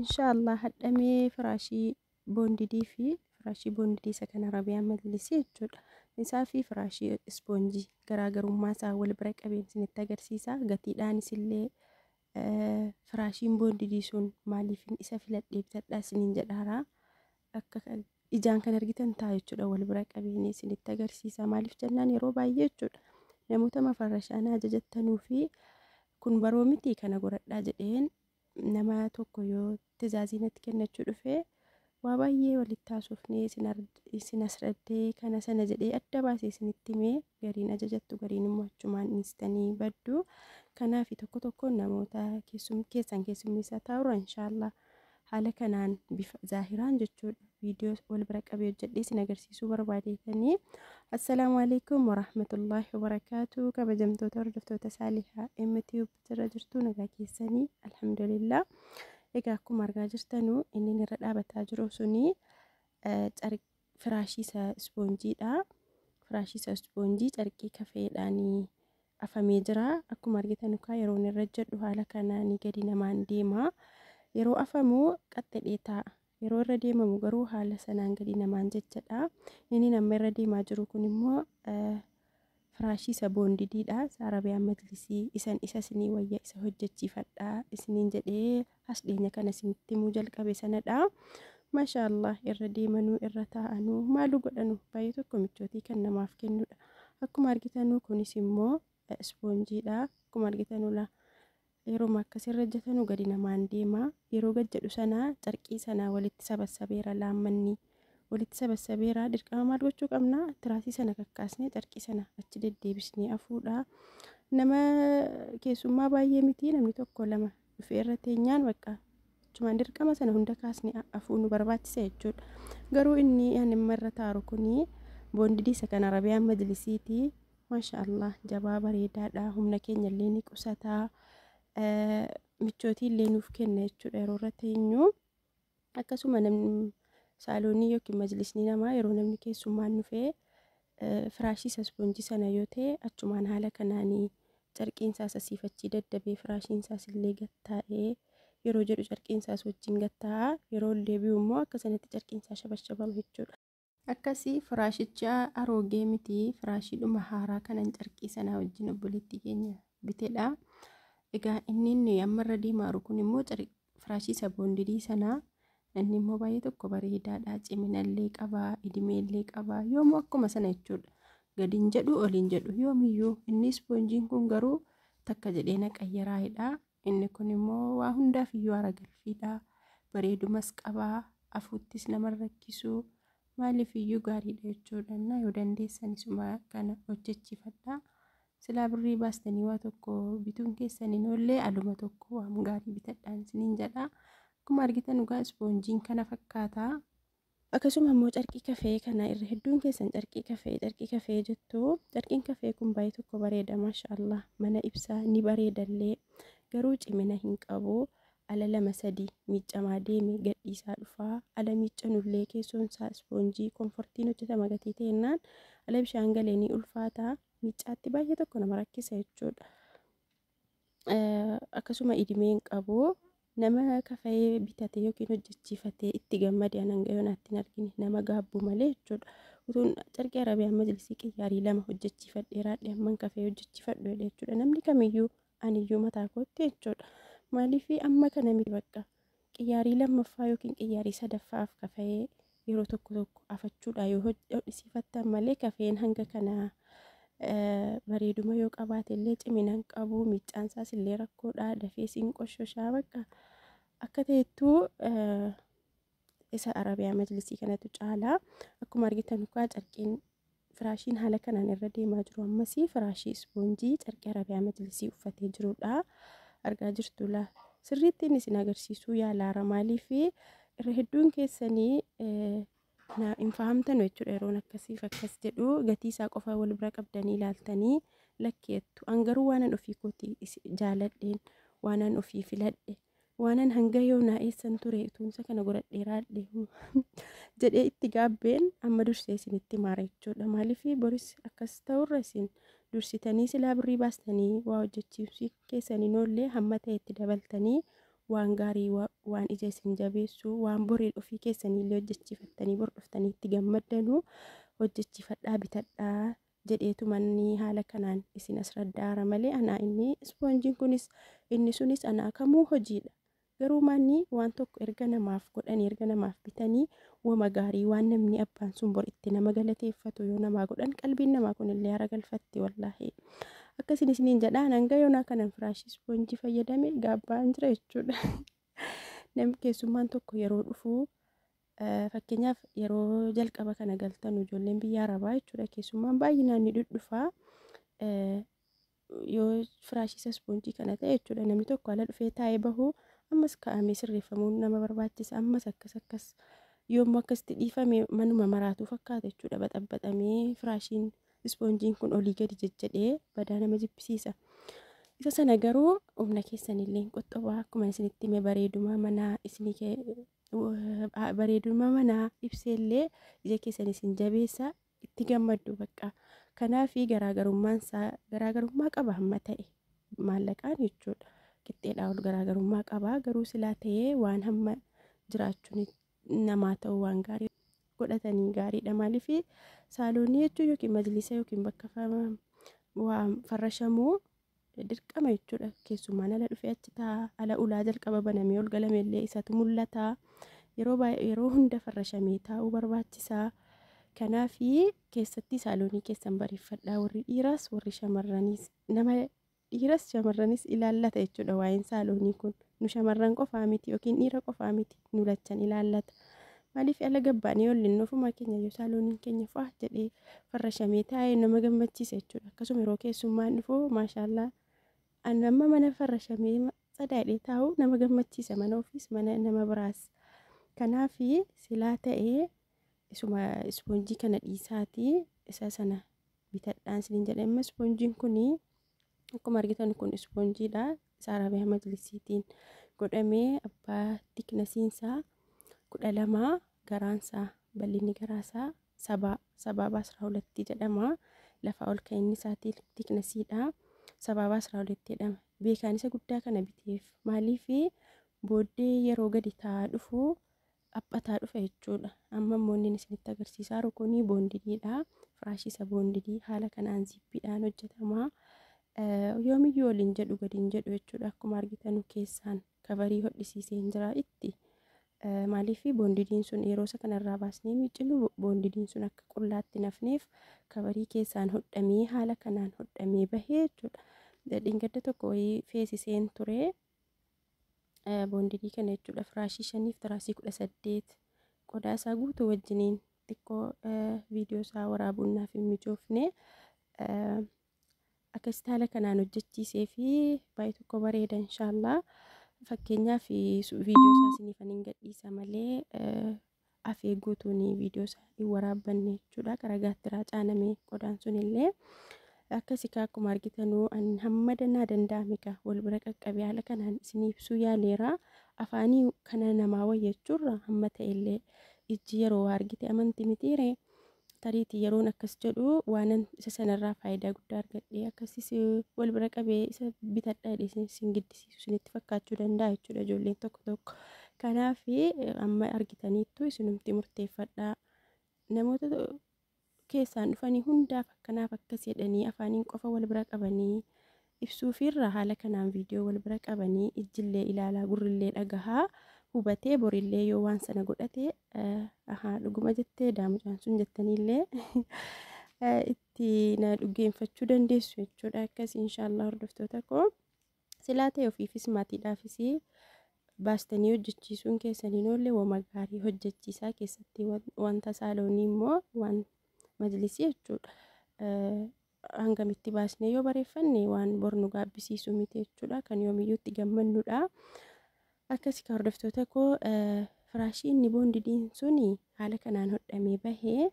Inshaallah hadhamee firaashii boondidii fi firaashii boondidii isa kan Arabiyaan Majlisii jechuudha. Isaa fi firaashii ispoonjii garaagarummaa isaa wal bira qabeen isinitti agarsiisa. Gatiidhaanis illee firaashiin boondidii sun maaliif isa filadhee bitadhaa isiniin jedhaara. Akka ijaan kan argitan ta'a jechuudha, wal bira qabeen isinitti agarsiisa. Maaliif jennaan yeroo baay'ee jechuudha, namoota mafarrashaan ajajattanuu fi kun baroo miti kana godhadhaa jedheen nama tokko yoo tizaazii natti kennachuu dhufee waa baay'ee walitti haasofnee isin asraddee kana sana jedhee adda baasee isinitti himee gariin ajajattu, gariin immoo achumaan dhiistanii baddu. Kanaaf tokko tokkoon namoota keessan keessummeessaa taa'urra inshaallah haala kanaan bifa zaahiraan jechuudha viidiyoo wal bira qabee hojjedhee isin agarsiisuu barbaadeetanii. Assalaamu alaikum warahmatullaahi wabarakaatu. Kabajamtoota hordoftoota Saalihaa MTube irra jirtu, nagaa keessanii? Alhamdulillah. Egaa akkuma argaa jirtanu inni irra dhaabataa jiru suni firaashii isa ispoonjiidha. Firaashii isa ispoonjii carqii kafeedhaan afamee jira. Akkuma argitan kaa yeroo inni irra jedhu haala kanaan gadi namaan deema. Yeroo afamu qaxxadhee taa'a. Yeroo irra deemamu garuu haala sanaan gadi namaan jechadha. Inni nama irra deemaa jiru kun immoo firaashii isa boondidiidha. Isa Arabiyaan Majlisii isan isa isinii wayya isa hojjechiifadhaa isiniin jedhee as dhiyeenya kana isinitti himuu jalqabe sanadha. Maashaallah, irra deemanuu, irra taa'anuu, maaluu godhanu baay'ee tokko michootii kan namaaf kennudha. Akkuma argitanuu kunis immoo ispoonjiidha. Akkuma argitanuu laa yeroo akkas irra hojjetanu gadi namaan deema. Yeroo gad jedhu sana carqii sana walitti sabassabeera, laammanni walitti sabassabeera. Dirqama maal gochuu qabna? Tiraasii sana kakkaasnee carqii sana achi deddeebisnee afuudha. Nama keessummaa baay'ee miti, namni tokko lama dhufee irra teenyaan bakka achumaan dirqama sana hunda kaasnee afuu nu barbaachisa jechuudha. Garuu inni ani amma irra taaru kuni boondidii isa kan Arabiyaan Majlisiiti. Maasha Allah, jabaa bareedaadha. Humna keenya illee ni qusataa. Michootii illee nuuf kenna jechuudha yeroo irra teenyu. Akkasuma namni saaloonii yookiin majlisni namaa yeroo namni keessummaan dhufee firaashii isa ispoonjii sana yoo ta'e achumaan haala kanaanii carqiin isaas asiif achii daddabee, firaashiin isaas illee gattaa'ee yeroo jedhu carqiin isaas wajjin gattaa'a. Yeroo ol deebi'u immoo akka sanatti carqiin isaa shabashabama jechuudha. Akkasii firaashicha aroogee miti, firaashiidhuma haaraa kanan carqii sanaa wajjin obboleettii keenya bitedha. Egaa inni amma irra deemaa jiru kun immoo firaashii isa boondidii sanaa. Inni immoo baay'ee tokko bareedaadha. Ciminallee qaba, idimeellee qaba. Yoomuu akkuma sana jechuudha. Gadiin jedhu oliin jedhu yoomiyyuu. Inni ispoonjiin kun garuu takka jedhee na qayyaraa'edha. Inni kun immoo waa hundaaf iyyuu haara galfiidha. Bareedumas qaba. Afuuttis nama rakkisu. Maaliif iyyuu gaariidha jechuudha. Yoo dandeessan isuma kana hojjechiifadha. Silaa birrii baastanii waa tokko bituun keessan hin oollee, aluma tokko waan gaarii bitadhaan isiniin jedha. Akkuma argitan dhugaa ispoonjiin kana fakkaata. Akkasuma immoo carqii kafee kana irra hedduun keessan carqii kafee, carqii kafee jettu. Carqiin kafee kun baay'ee tokko bareeda, maashaallah, mana ibsaa ni bareedallee, garuu cimina hin qabu. Ala lama sadi miiccamaa deeme gadhiisaa dhufaa. Ala miiccanullee keessoon isaa ispoonjii komfortiin hojjetama gatii ta'ennaan ala bishaan galee ni ulfaata. Miiccaatti baay'ee tokko nama rakkisa jechuudha. Akkasuma idimee hin qabu. Nama kafee bitate yookiin hojjechiifatee itti gammade anan gayoo naatti hin argine, nama gaabbu malee jechuudha. Utuun carqii Arabiyaan Majlisii qiyyaarii lama hojjechiifadhee raadhe amman kafee hojjechiifadhu jedhe jechuudha. Namni kamiyyuu, aniyyuu mataa kootti jechuudha. Maaliif amma kana miti, bakka qiyyaarii lammaffaa yookiin qiyyaarii sadaffaaf kafee yeroo tokko tokko afachuudha yoo hodhisiifattan malee kafeen hanga kana bareeduma yoo qabaate illee cimina hin qabu. Miiccaan isaas illee rakkoodha, dafee siin qoshoshaa. Bakka akka ta'ettuu isa Arabiyaa Majlisii kanatu caalaa. Akkuma argitan ukaa carqiin firaashiin haala kanaan irra deemaa jiru ammasii firaashii ispoonjii carqii Arabiyaa Majlisii uffatee jirudha. Argaa jirtu laa, sirriitti inni isin agarsiisuu yaalaara. Maaliif irra hedduun keessanii hin fahamtanu jechuudha. Yeroon akkasiif akkas jedhu gatii isaa qofa wal bira qabdanii ilaaltanii lakkeettu. An garuu waanan ofii kootii jaaladheen, waanan ofii filadhe, waanan hanga yoonaa eessan ture utuunsa kana godhadhee raadhe jedhee itti gaabbeen amma dursee isinitti maara jechuudha. Maaliif boris akkas ta'urra isin dursitanii silaa birrii baastanii waa hojjechiisuu keessanii oollee hamma ta'e itti dabaltanii Waan gaarii, waan ija isin jabeessu, waan borii ofii keessaniillee hojjechiifattanii bor dhuftanii itti gammaddanuu hojjechiifadhaa, bitadhaa jedheetu manni haala kanaan isin as raddaara malee, anaa inni ispoonjiin kunis inni sunis anaa kamuu hojiidha. Garuu manni waan tokko erga namaaf godhanii, erga namaaf bitanii, wama gaarii waan namni abbaan sun bor itti nama galateeffatu yoo namaa godhan, qalbiin namaa kunillee hara galfatti wallaahi. Akkasin isiniin jedhaan, hanga yoonaa kanan firaashii ispoonjii fayyadame gaabbaan jira jechuudha. Namni keessummaan tokko yeroo dhufu, fakkeenyaaf yeroo jalqaba kana galtan ijoolleen biyya arabaa jechuudha, keessummaan baay'inaan ni dhudhufaa. Yoo firaashii ispoonjii kana ta'e jechuudha, namni tokko ala dhufee taa'ee bahu, ammas kaa'amee sirreeffamuun nama barbaachisa. Ammas akkas akkas yommuu akkasitti dhiifame manuma maraatuu fakkaata jechuudha. Baxabbaxamee firaashiin ispoonjiin kun olii gadi jejjedhee badaa nama jibbisiisa. Isa sana garuu humna keessanillee qoxxobaa, akkuma isinitti hime, bareeduma manaa isinii bareeduma manaa ibseellee ija keessan isin jabeessa, itti gammaddu bakka. Kanaafi garaagarummaan isaa garaagarummaa qaba hamma ta'e maallaqaan jechuudha. Qixxeedhaa ol garaagarummaa qaba, garuu silaa ta'ee waan hamma jiraachuun namaa ta'u waan gaarii godhatanii gaariidha. Maaliif saaloonii jechuun yookiin majlisa yookiin bakka waa farrashamuu dirqama jechuudha. Keessummaan ala dhufee achi taa'a. Ala ulaa jalqaba banamee ol galame illee isatu mul'ata. Yeroo baay'ee yeroo hunda farrashamee taa'uu barbaachisaa. Kanaafi keessatti saaloonii keessan bareeffadhaa, warri dhiiraas warri shamarraniis, nama dhiiras shamarranis ilaallata jechuudha waa'een saaloonii kun. Nu shamarran qofaa miti yookiin dhiira qofaa miti, nu lachan ilaallata. Maaliif ala gabbaanee ol inni ofuma keenya yoo saalooniin keenya fa'aa jedhee farrashamee taa'ee nama gammachiisa jechuudha. Akkasuma yeroo keessummaan dhufu, maashaallaa, amma mana farrashamee sadaadhee taa'u nama gammachiisa, mana ofiis mana nama biraas. Kanaafi silaa ta'ee isuma ispoonjii kana dhiisaatii isa sana bitadhaan isiniin jedha. Amma ispoonjiin kuni akkuma argitan kun ispoonjiidha. Isa Arabiyaa majlisiitiin godhamee abbaa thicknessiinsaa 12, garaansaa bal'inni garaasaa 7, 7 በ12 jedhama. Lafaa ol ka'inni isaa thicknessiidha. 7 በ12 jedhama. Beekaan isa guddaa kana biteef maaliif booddee yeroo gadi taa'aa dhufu dhaphataa dhufa jechuudha. Amma immoo inni isinitti agarsiisaa jiru kuni bondediidha. Firaashii isa bonded haala kanaan zippiidhaan hojjetama. Yoomiyyuu waliin jedhu gadi hin jedhu jechuudha. Akkuma argitanu keessaan coverii hodhisiisee hin jira itti. Maaliif bondediin sun yeroo isa kanarraa baasnee miicinu bondediin sun akka qullaatti nafneef coverii keessaan hodhamee haala kanaan hodhamee bahee jechuudha. Dheengadda tokko wayii feesiseen ture. Bonded kana jechuudha. Firaashii 5f tiraasii 18 qodaa isaa guutuu wajjiniin, xiqqoo viidiyoo isaa waraabuun naaf hin mijoofne. Akkasitti haala kanaan hojjechiisee fi baay'ee tokko bareeda inshaallah. Fakkeenyaaf viidiyoo isaa isiniif hin gadhiisa malee afee guutuun viidiyoo isaa hin waraabbanne jechuudha. Karaa gaattiraa caanamee qodaan sun illee. Akkasii akkuma argitanuu hamma danaa danda'ame kaa wal bira qaqqabee haala kanaan isinii ibsuu yaaleera. Afaanii kana namaa wayya jechuurra hamma ta'ellee ijji yeroo waa argite amanti mitiire. Tariitii yeroon akkas jedhu waan isa sanarraa faayidaa guddaa argadhee akkasis wal bira qabee isa bitadha jedhee isin giddisiisu isinitti fakkaachuu danda'a jechuudha ijoolleen tokko tokko. Kanaaf amma argitaniittu, isinumti murteeffadhaa. Namoota keessaan dhufanii hundaaf akkanaaf akkas jedhanii afaaniin qofa wal bira qabanii ibsuufirra, haala kanaan viidiyoo wal bira qabanii ijjillee ilaalaa gurrillee dhagahaa hubatee borillee yoo waan sana godhate, ahaa dhuguma jettee daamucaan sun jettaniillee itti na dhugeeffachuu dandeessu jechuudha. Akkasii inshaallah hordoftoota koo, silaa ta'e ofiifis maatiidhaafis baastanii hojjechiisuun keessaniin oolle wama gaarii hojjechiisaa, keessatti wanta saaloonii immoo waan majlisii jechuudha. Hangamitti baasnee yoo bareeffanne waan bor nu gaabbisiisu miti jechuudha. Kan yoomiyyuu itti gammannudha. Akkasii kan hordoftoota koo, firaashii inni bondediin suni haala kanaan hodhamee bahee